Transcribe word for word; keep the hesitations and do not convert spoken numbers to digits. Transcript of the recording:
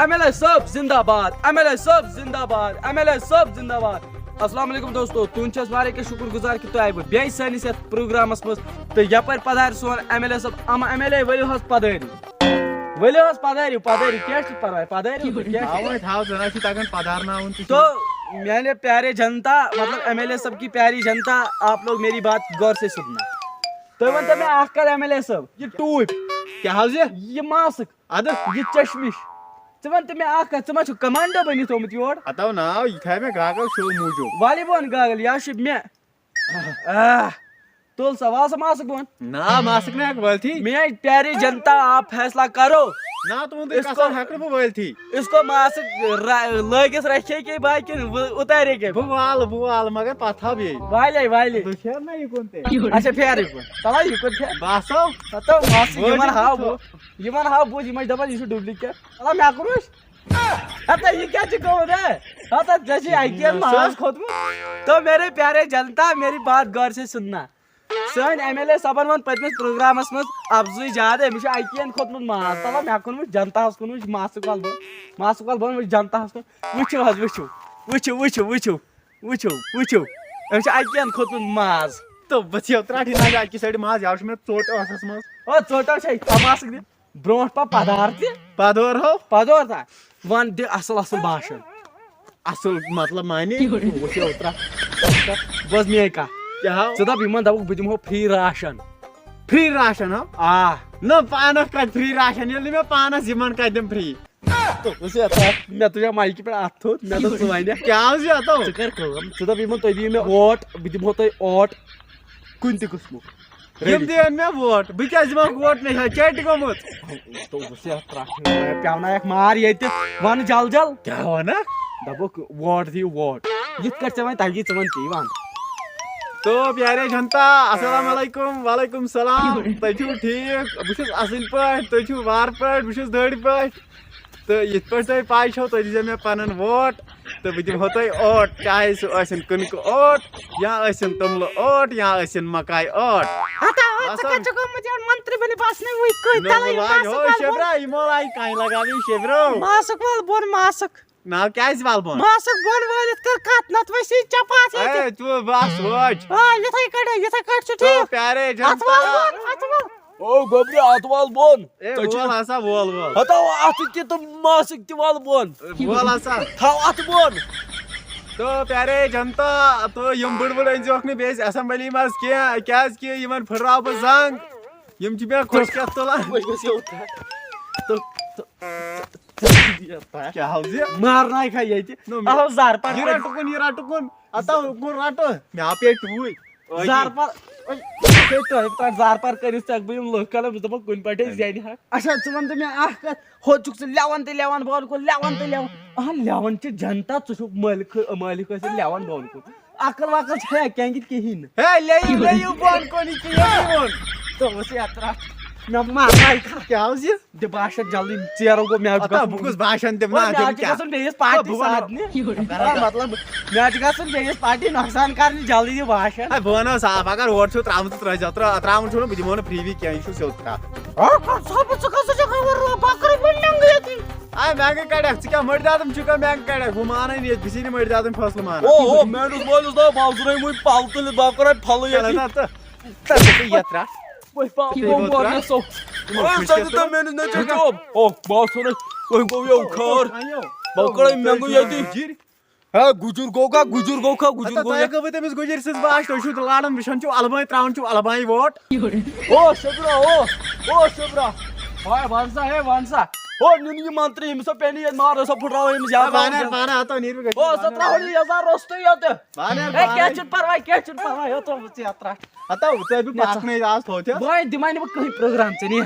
M L A صٲب زِنٛدہ باد، M L A صٲب زِنٛدہ باد، ایم ایل اے صٲب زِنٛدہ باد۔ السلام علیکم دوستو، تُہُنٛد چھُ اَسہِ واریاہ کینٛہہ شُکُر گُزار کہِ تُہۍ آیوٕ بیٚیہِ سٲنِس یَتھ پروگرامَس منٛز۔ تہٕ یَپٲرۍ پَدارِ سون ایم ایل اے صٲب، اَما ایم ایل اے ؤلِو حظ پَدٲرِو، ؤلِو حظ پَدٲرِو، پَدٲرِو، کینٛہہ چھُنہٕ پَرواے، پَدٲرِو تُہۍ، کینٛہہ چھُنہٕ۔ تھاو وۄنۍ، تھاو، زَن چھُ تَگان پَدارناوُن تہِ چھُ۔ تو میٛانہِ پیارے جنتا، مطلب ایم ایل اے صٲب کی پیاری جنتا، آپ لوگ میری بات غور سے سننا۔ تُہۍ ؤنۍتو مےٚ اَکھ کَتھ ایم ایل اے صٲب، یہِ ٹوٗپۍ، کیٛاہ حظ یہِ؟ یہِ ماسٕک، اَدٕ؟ یہِ چشمِش، ژٕ وَن تہٕ مےٚ اَکھ کَتھ، ژٕ ما چھُکھ کمانڈو بٔنِتھ آمُت یور؟ ہتو ناو، یہِ تھایہِ مےٚ گاگل شو موٗجوٗب۔ والی بون گاگل، یا چھُ مےٚ۔ آہ، تُل سا، وال سا ماسٕک بۄن۔ نا، ماسٕک نہٕ ہٮ۪کہٕ وٲلتھٕے۔ میٛٲنۍ پیاری جنتا، آپ فیصلہ کرو۔ نا، تُہُنٛدُے اس کو، قسم ہٮ۪کہٕ نہٕ بہٕ وٲلتھٕے۔ اس کو ماسٕک را-، لٲگِتھ رکھے کے باقین، وہ اتارے کے؟ بہٕ والہٕ، بہٕ والہٕ، مگر پتہٕ تھاو بیٚیہِ۔ والے، والے۔ بہٕ پھیرٕ نا یہِ کُن تہِ۔ اچھا، پھیر یہِ کُن۔ تَلہ یہِ کُن پھیر۔ باسو۔ ہتو ماسٕک، وٲلِتھ یِمن ہاو تہِ بہٕ۔ یِمن ہاو بہٕ، یِمے دپان یہِ چھُ duplicate۔ اَلا مےٚ ہا کوٚرُس۔ ہتا یہِ کیٛاہ چھُ گوٚمُت، ہے؟ ہتا ژےٚ چھُے اَکہِ اَندٕ ماز کھوٚتمُت۔ تو میرے پیارے جنتا، میری بات غور سے سننا۔ سٲنۍ ایم ایل اے صٲبن ووٚن پٔتمِس پروگرامس منٛز، افضوٕے زیادٕ، أمِس چھُ اَکہِ اَندٕ کھوٚتمُت ماز۔ تَلہ مےٚ کُن وٕچھ، جنتاہس کُن وٕچھ، ماسُک وَل بہٕ، ماسُک وَل بہٕ وٕچھ جنتاہس کُن۔ وٕچھِو حظ، وٕچھِو، وٕچھِو، وٕچھِو، وٕچھِو، وٕچھِو۔ أمِس چھُ اَکہِ اَندٕ کھوٚتمُت ماز۔ تہٕ بہٕ ژھیوٕ ترٛٹھ، یہِ نہ آسہِ اَکہِ سایڈٕ ماز، یَوٕ چھُ مےٚ ژوٚٹ ٲسَس منٛز۔ او، ژوٚٹ ہا چھے، تھاو ماسٕک دِ۔ برونٛٹھ پا پدار تہِ۔ پدور ہو۔ پدور تا۔ وَن دِ اَصٕل اَصٕل باشن۔ اَصٕل مطلب معنی؟ وٕچھ اوترا۔ بوز میٲنۍ کَتھ۔ کیٛاہ ہو؟ ژٕ دَپ یِمن دَپُکھ بہٕ دِمہو free راشن۔ Free راشن ہو؟ آ۔ نہ، پانس کَتہِ free راشن، ییٚلہِ نہٕ مےٚ پانس یِمن کَتہِ دِم free؟ تو بہٕ چھُس یَژھان، مےٚ تُجا مایکہِ پٮ۪ٹھ اَتھٕ تھوٚد، مےٚ دوٚپ ژٕ وَنہِ۔ کیٛاہ حظ یہِ ہَتو؟ ژٕ کر کٲم، ژٕ دَپ یِمن تُہۍ دِیِو مےٚ اوٹ، بہٕ دِمہو تۄہہِ اوٹ کُنہِ تہِ قٕسمُک۔ یِم ready۔ دِیَن مےٚ ووٹ، بہٕ کیٛازِ دِمہٕ ووٹ نہٕ؟ ہے، ژےٚ تہِ گوٚمُت۔ تو بہٕ چھُس یَتھ ترٛٹھ، پیٛاوناوَکھ مار ییٚتہِ۔ وَن جل جل۔ کیٛاہ وَنَکھ؟ دَپُکھ ووٹ دِیِو ووٹ۔ یِتھ کٲٹھۍ ژےٚ وۄنۍ تَگی، ژٕ وَن تی وَن۔ تو پیارے جنتا، السلام علیکم، وعلیکم السلام۔ تُہۍ چھِو ٹھیٖک؟ بہٕ چھُس اَصٕل پٲٹھۍ، تُہۍ چھِو وارٕ پٲٹھۍ، بہٕ چھُس دٔرۍ پٲٹھۍ۔ تہٕ یِتھ پٲٹھۍ تۄہہِ پَے چھو، تُہۍ دیٖزیو مےٚ پَنُن ووٹ تہٕ بہٕ دِمہو تۄہہِ اوٹ، چاہے سُہ ٲسِن کٕنکہٕ اوٹ، یا ٲسِن توٚملہٕ اوٹ، یا ٲسِن مکاے اوٹ۔ ہتا، ہتا، ژٕ باسان؟ کَتہِ چھُکھ آمُت یور منتری بٔنِتھ؟ باسنَے وٕنۍ کٔتۍ نہ، تَلَے وۄنۍ لایہِ ماسُک ہو وَل بوٚن۔ شبرا، یِمو لایہِ کامہِ لگاوٕنۍ شبرو۔ ماسُک وَل بوٚن، ماسُک۔ ناو کیٛازِ وَل بوٚن؟ ماسُک بۄن وٲلِتھ کٔر کَتھ، نَتہٕ ؤسی ژےٚ پَتھ ییٚتہِ۔ اے، ژٕ بس وٲج۔ آ، یِتھَے کٲٹھۍ، یِتھَے کٲٹھۍ چھُ تو ٹھیٖک۔ پیارے اَتھ وَل جنتا۔ بۄن، اَتھ وَل۔ او گوٚبرِ، اَتھ وَل بۄن۔ اے، ژےٚ چھُے وول ہسا، وول، وول۔ ہتا، اَتھ تہِ تہٕ ماسٕک تہِ وَل بۄن۔ اے، وول ہسا۔ تھاو اَتھ بۄن۔ تو پیارے جنتا، تو یِم بٕڑ بٕڑ أنۍزیوکھ نہٕ بیٚیہِ اَسہِ assembly منٛز کینٛہہ، کیٛازِ کہِ یِمن پھٕٹراو بہٕ زنٛگ۔ یِم چھِ مےٚ خۄش کھٮ۪تھ تُلان۔ خۄش گژھِ یوٗت۔ تو، تو، کیٛاہ حظ یہِ؟ مارناے کھا ییٚتہِ۔ نو، مےٚ اَہو زارٕ پار یہِ پٲٹھۍ۔ رَٹہٕ کُن، یہِ رَٹہٕ کُن۔ اَتھ آو کُن رَٹہٕ۔ مےٚ آو پیٚٹہِ ٹُوٕے۔ زارٕ پار، أے، تۄہہِ، تۄہہِ زارٕ پار کٔرِتھ ژےٚ بہٕ یِم لُکھ کَران، بہٕ دَپَکھ کُنہِ پٲٹھۍ زینہِ ہا۔ اچھا، ژٕ وَن تہٕ مےٚ اَکھ کَتھ، ہُتہِ چھُکھ ژٕ لٮ۪وَن تہٕ لٮ۪وَن بۄن کُن، لٮ۪وَن تہٕ لٮ۪وَن۔ اَہَن، لٮ۪وَن چھِ جنتا، ژٕ چھُکھ مٲلِک، مٲلِک ٲسِتھ لٮ۪وَن بۄن کُن۔ عقل وقل چھےٚ کینٛہہ کِنہٕ کِہیٖنۍ نہٕ؟ ہے، لییِو، لییِو بۄن کُن، یہِ کیٛاہ ییٚمی ووٚن؟ ژٕ اوس یہِ اَتھ رَٹھ۔ مےٚ مارناے کھا۔ کیٛاہ اوس یہِ؟ دِ باشا جلدی، ژیر گوٚو، میچ اَتا، گژھُن۔ بہٕ کُس باشن دِمہٕ نا، اور میچ دِمہٕ چھُ کیٛاہ؟ گژھُن بیٚیِس پارٹی بہٕ وَنہٕ۔ ساتنہِ۔ اور مطلب، میچ چھُ گژھُن بیٚیِس پارٹی نۄقصان کرنہِ، جلدی دِ باشا۔ ہے، بہٕ وَنو صاف، اگر اورٕ چھُو ترٛاوُن تہٕ ترٛٲوزیو، ترٛا-، ترٛاوُن چھُو نہٕ، بہٕ دِمو نہٕ free وی کینٛہہ، یہِ چھُو سیوٚد کَتھ۔ آ، کَتھ ژھۄپہٕ، ژٕ کَس ژٕ چھَکھ وَنان، بہٕ کَرٕ وۄنۍ نٮ۪نٛگہٕ ییٚتی۔ آے، مٮ۪نٛگہٕ کَڑٮ۪کھ، ژٕ کیٛاہ مٔڈۍ دادَم چھُکھا مٮ۪نٛگہٕ کَڑٮ۪کھ؟ بہٕ مانَے نہٕ ییٚتہِ، بہٕ چھُسٕے نہٕ مٔڈۍ دادَن فٲصلہٕ مانان۔ او، او، میٛٲنِس مٲلِس دَپہٕ، بہٕ آسہٕ نَے وۄنۍ پَلہٕ تُلِتھ، بہٕ کَرَے پھَلہٕ ییٚتی۔ تَلہٕ تہٕ، تَلہٕ تہٕ یَتھ رَٹھ۔ وۄنۍ پَلہٕ تُلِتھ گوٚو وَتھ مورنَس سُہ۔ تُلِتھ وۄنۍ وَتھ ژٕ تُلِتھ۔ دِتہٕ میٛٲنِس نیٚچوِس جواب۔ او، بہٕ آسہٕ نَے، وۄنۍ گوٚو یَو خٲر۔ بہٕ کَرَے مٮ۪نٛگہٕ ییٚتی۔ ہے، گُجُر گوٚو کھا، گُجُر گوٚو کھا، گُجُر اَتہ گوٚو تۄہہِ یا؟ گوٚوٕ تٔمِس گُجِر سٕنٛز باش، تُہۍ چھِو لاران، وٕچھان چھِو اَلبٲنۍ، ترٛاوان چھِو اَلبانہِ ووٹ۔ او شُبرا، او، او شُبرا۔ ہے، وَن سا، ہے، وَن سا۔ او، نیُن یہِ منتری، أمِس ہا پیٚیہِ نہٕ ییٚتہِ مارو، سا پھٕٹراوو أمِس یا آ، بانر، ترٛاوو۔ بانر، ہَتو نیٖرِو گژھِ۔ او، سا ترٛاوو یہِ یَزار روٚستُے یوت۔ بانر، ہے، بانر۔ کینٛہہ چھُنہٕ پَرواے، کینٛہہ چھُنہٕ پَرواے، یوت ترٛاوو ژٕ یَتھ ترٛٹھ۔ ہَتو، ژٕ ٲسۍ بہٕ نہ، ژٕ پَکنٲیِتھ آز تھوٚو ژےٚ۔ وۄنۍ دِمَے نہٕ بہٕ کٕہٕنۍ پروگرام ژےٚ، نیر۔